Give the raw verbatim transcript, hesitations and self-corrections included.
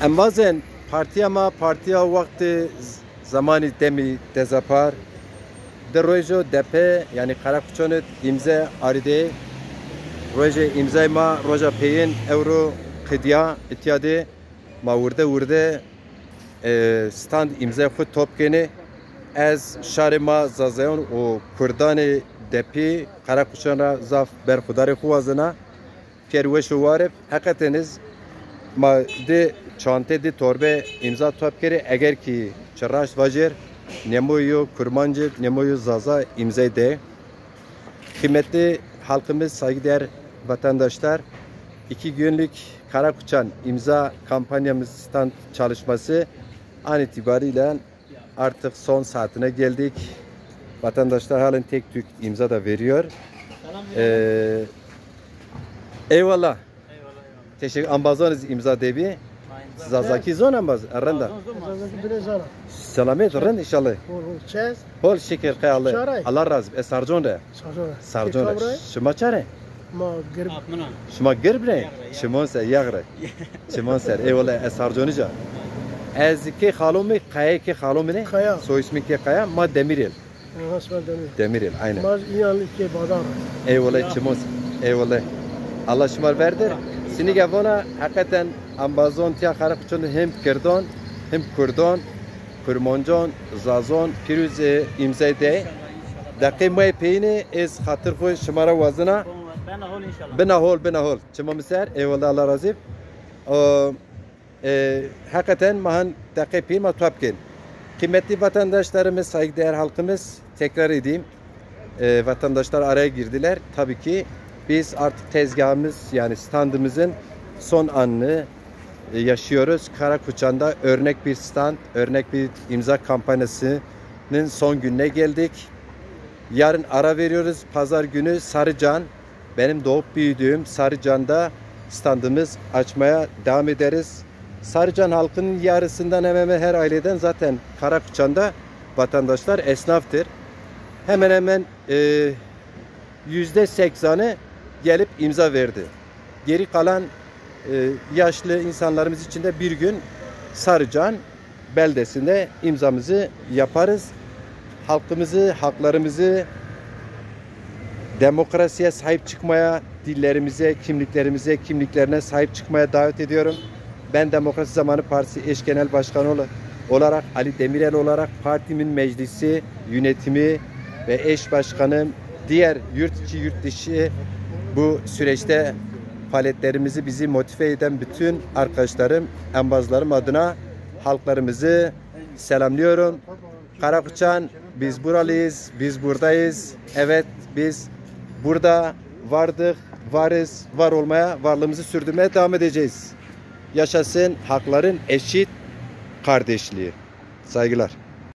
Embazên partîya ma, partîya wextê z-, zemanî demî dezepar, di rojo depe, yanî Qereqoçan id îmze arîdê. Rojê îmzay ma roja peyên ewro qidîya, îtya de ma wirde wirde, e, stand îmzay xwu top kenê. Ez şarê ma zazayan û kurdanê depî Qereqoçan ra zaf berxudarê xwu wazena. Pîyer weş û war ib. Heqeten iz ma di çante, di torbe îmza top kerê. Eger kî çi raşt vajêr, nêmoyo kurmanc ib, nêmoyo zaza îmzay de. Kıymetli halkımız, saygıdeğer vatandaşlar, iki günlük Karakuçan imza kampanyamız stand çalışması an itibariyle artık son saatine geldik. Vatandaşlar halen tek tük imza da veriyor. Ee, eyvallah. Teşekkür. Ambazon iz imza de bî. Zazakî zon ambaz, e, rind a. Zazakî bile zana. Selamet, rind inşallah. Hol, hol, çez. Hol şikir qey Allah. Çaray. Allah razı. E, Sarcon re. Sarcon re. Sarcon re. Şima çare? Ma Girb. Şima Girb re? Çimon ser, Yağ re. Çimon ser. Eyvallah, ez Sarconî ca. Ez kê xalo mi, Kaya kê xalo mi ne? Kaya. Soy ismi kê Kaya, ma Demirel. Aha, Sima Demir. Demirel, aynen. Ma Înanlı kê Badar. Eyvallah, çimon ser. Eyvallah. Allah şima verdir. Sinîge vona, heqeten ambazon tiya Qereqoçan de hem Kirdon, hem Kurdon, Kurmancon, Zazon, pîrûz, e, îmzay de. Deqê ma yê peyîne ez xatir xwu şima ra wazena. Bina hol inşallah. Bina hol, bina hol. Çima mi ser? Eyvallah, Allah razı. O, e, hakikaten ma han deqê peyîn ma top kên. Kıymetli vatandaşlarımız, saygıdeğer halkımız, tekrar edeyim. E, vatandaşlar araya girdiler. Tabii ki biz artık tezgahımız, yani standımızın son anını, e, yaşıyoruz. Karakuçan'da örnek bir stand, örnek bir imza kampanyasının son gününe geldik. Yarın ara veriyoruz. Pazar günü Sarıcan, benim doğup büyüdüğüm Sarıcan'da standımız açmaya devam ederiz. Sarıcan halkının yarısından hemen hemen her aileden zaten Karakuçan'da vatandaşlar esnaftır. Hemen hemen, e, yüzde seksanı gelip imza verdi. Geri kalan, e, yaşlı insanlarımız için de bir gün Sarıcan beldesinde imzamızı yaparız. Halkımızı, haklarımızı, demokrasiye sahip çıkmaya, dillerimize, kimliklerimize, kimliklerine sahip çıkmaya davet ediyorum. Ben Demokrasi Zamanı Partisi eş genel başkanı ola-, olarak, Ali Demirel olarak partimin meclisi, yönetimi ve eş başkanım, diğer yurt içi, yurt dışı bu süreçte faaliyetlerimizi bizi motive eden bütün arkadaşlarım, embazlarım adına halklarımızı selamlıyorum. Karakuçan, biz buralıyız, biz buradayız. Evet, biz burada vardık, varız, var olmaya, varlığımızı sürdürmeye devam edeceğiz. Yaşasın hakların eşit kardeşliği. Saygılar.